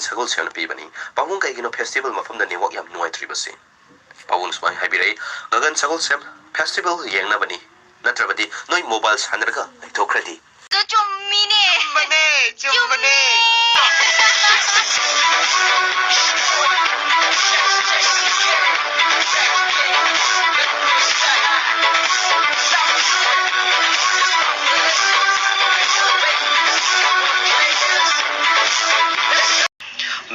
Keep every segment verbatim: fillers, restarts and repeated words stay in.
ꯁꯒꯣꯜꯁꯦꯝꯅ ꯄꯤꯕꯅꯤ꯫ ꯄꯥꯕꯨꯡ, ꯀꯩꯒꯤꯅꯣ festival ꯃꯐꯝꯗ network ꯌꯥꯝ ꯅꯨꯡꯉꯥꯏꯇ꯭ꯔꯤꯕꯁꯤ? ꯄꯥꯕꯨꯡꯅ ꯁꯨꯃꯥꯏꯅ ꯍꯥꯏꯕꯤꯔꯛꯏ, "ꯒꯒꯟ, ꯁꯒꯣꯜꯁꯦꯝ festival ꯌꯦꯡꯅꯕꯅꯤ, ꯅꯠꯇ꯭ꯔꯕꯗꯤ ꯅꯣꯏ mobile ꯁꯥꯟꯅꯔꯒ ꯂꯩꯊꯣꯛꯈ꯭ꯔꯗꯤ"꯫ ꯑꯗꯨ ꯆꯨꯝꯃꯤꯅꯦ꯫ ꯆꯨꯝꯕꯅꯦ, ꯆꯨꯝꯕꯅꯦ꯫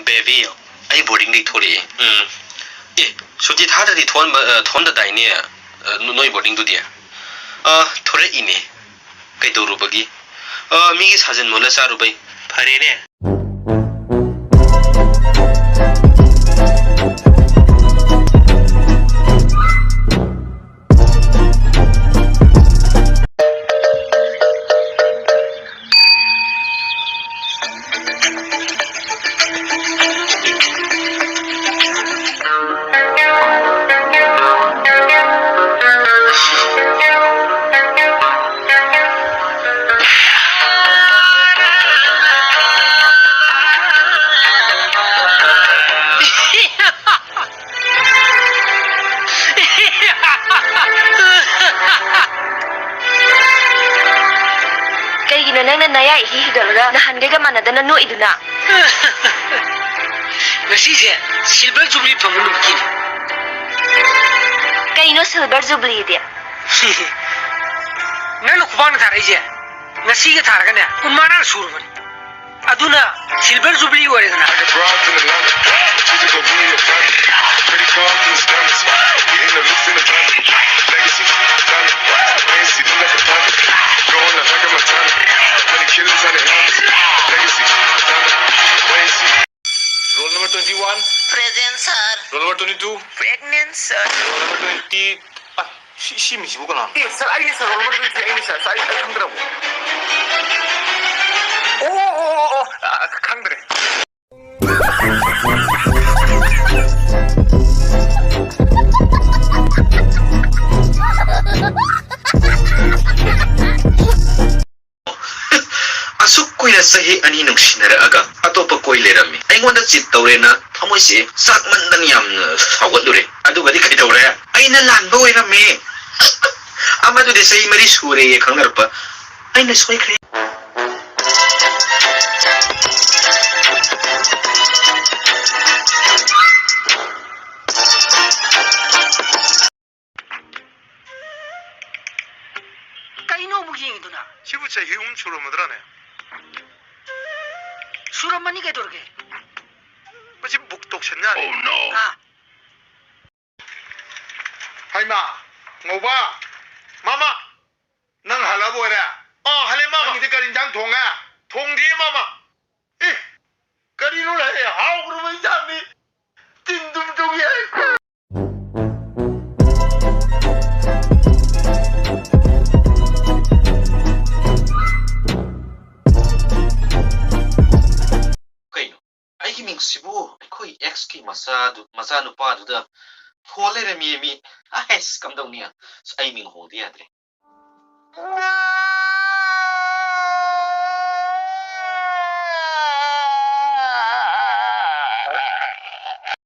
ꯕꯦꯕꯤ, ꯑꯩ ꯕꯣꯔꯗꯤꯡꯗꯒꯤ ꯊꯣꯛꯂꯛꯑꯦ꯫ ꯎꯝ꯫ ꯑꯦ, ꯁꯨꯇꯤ ꯊꯥꯗ꯭ꯔꯗꯤ ꯊꯣꯛꯍꯟꯕ, ꯑ, ꯊꯣꯛꯍꯟꯗꯗꯥꯏꯅꯦ, ꯑ, ꯅꯣ-, ꯅꯣꯏ ꯕꯣꯔꯗꯤꯡꯗꯨꯗꯤ? ꯑ, ꯊꯣꯔꯛꯏꯅꯦ꯫ ꯀꯩꯗꯧꯔꯨꯕꯒꯤ? ꯑ, ꯃꯤꯒꯤ ꯁꯥꯖꯟ ꯃꯣꯠꯂ ꯆꯥꯔꯨꯕꯩ꯫ ꯐꯔꯦꯅꯦ꯫ ꯀꯩꯒꯤꯅꯣ ꯅꯪꯅ ꯅꯌꯥ ꯏꯍꯤ ꯍꯤꯒꯠꯂꯒ ꯅꯍꯥꯟꯈꯩꯒ ꯃꯥꯟꯅꯗꯅ ꯅꯣꯛꯏꯗꯨꯅ? ꯉꯁꯤꯁꯦ silver jubilee ꯐꯪꯕ ꯅꯨꯃꯤꯠꯀꯤꯅꯤ꯫ ꯀꯩꯅꯣ silver jubileeꯗꯤ? ꯅꯪꯅ ꯈꯨꯕꯥꯛꯅ ꯊꯥꯔꯛꯏꯁꯦ, ꯉꯁꯤꯒ ꯊꯥꯔꯒꯅꯦ ꯀꯨꯟꯃꯉꯥ ꯁꯨꯔꯕꯅꯤ꯫ ꯑꯗꯨꯅ silver jubilee ꯑꯣꯏꯔꯦꯗꯅ꯫ Roll number twenty-one. Present, sir. Roll number twenty-two. Pregnant, sir. Roll number twenty. ꯑ, ꯁꯤ, ꯁꯤ ꯃꯤꯁꯤꯕꯨ ꯀꯅꯥꯅꯣ? ꯑꯦ, sir, ꯑꯩꯅꯦ, sir, roll number twenty-three, ꯑꯩꯅꯦ, sir, sir, ꯑꯩ, ꯑꯩ ꯈꯪꯗ꯭ꯔꯕꯣ? ꯑꯣ, ꯑꯣ, ꯑꯣ, ꯑꯣ, ꯑ, ꯈꯪꯗ꯭ꯔꯦ꯫ ꯑꯁꯨꯛ ꯀꯨꯏꯅ ꯆꯍꯤ ꯑꯅꯤ ꯅꯨꯡꯁꯤꯅꯔꯛꯑꯒ ꯑꯇꯣꯞꯄ ꯀꯣꯏ ꯂꯩꯔꯝꯃꯤ꯫ ꯑꯩꯉꯣꯟꯗ ꯆꯤꯠ ꯇꯧꯔꯦꯅ ꯊꯃꯣꯏꯁꯦ ꯆꯥꯛꯃꯟꯗꯅ ꯌꯥꯝꯅ ꯁꯥꯎꯒꯠꯂꯨꯔꯦ꯫ ꯑꯗꯨꯒꯗꯤ ꯀꯩꯗꯧꯔꯦ? ꯑꯩꯅ ꯂꯥꯟꯕ ꯑꯣꯏꯔꯝꯃꯦ꯫ ꯑꯃꯗꯨꯗꯤ ꯆꯍꯤ ꯃꯔꯤ ꯁꯨꯔꯦꯌꯦ ꯈꯪꯅꯔꯛꯄ꯫ ꯑꯩꯅ ꯁꯣꯏꯈ꯭ꯔꯦ꯫ ꯀꯩꯅꯣ ꯑꯃꯨꯛ ꯌꯦꯡꯉꯤꯗꯨꯅ? ꯁꯤꯕꯨ ꯆꯍꯤ ꯑꯍꯨꯝ ꯁꯨꯔꯝꯃꯗ꯭ꯔꯥꯅꯦ? ꯁꯨꯔꯝꯃꯅꯤ ꯀꯩꯗꯧꯔꯒꯦ? ꯃꯁꯤ ꯕꯨꯛ ꯇꯧꯁꯟ ꯌꯥꯔꯦ꯫ ꯑꯥ꯫ ꯍꯩꯃꯥ, ꯉꯧꯕ, ꯃꯃꯥ, ꯅꯪ ꯍꯜꯂꯕ ꯑꯣꯏꯔꯦ? ꯑꯣ, ꯍꯜꯂꯦ, ꯃꯃꯥ꯫ ꯅꯪꯒꯤꯗꯤ ꯀꯔꯤ ꯏꯟꯖꯥꯡ ꯊꯣꯡꯉꯦ? ꯊꯣꯡꯗ꯭ꯔꯤꯌꯦ, ꯃꯃꯥ꯫ ꯑꯦ, ꯀꯔꯤꯅꯣ ꯂꯩ? ꯍꯥꯎꯈ꯭ꯔꯕ ꯏꯟꯖꯥꯡꯅꯤ꯫ ꯇꯤꯟ ꯗꯨꯝ ꯆꯨꯝ ꯌꯥꯏ꯫ ꯀꯩꯅꯣ? ꯑꯩꯒꯤ ꯃꯤꯡꯁꯤꯕꯨ ꯑꯩꯈꯣꯏ ꯑꯦꯛꯁꯀꯤ ꯃꯆꯥꯗꯨ, ꯃꯆꯥꯅꯨꯄꯥꯗꯨꯗ ꯊꯣꯜ ꯂꯩꯔꯝꯃꯤ ꯃꯤ꯫ ꯑꯁ, ꯀꯝꯗꯧꯅꯤ? ꯑꯁ, ꯑꯩ ꯃꯤꯡ ꯍꯣꯡꯗ ꯌꯥꯗ꯭ꯔꯦ꯫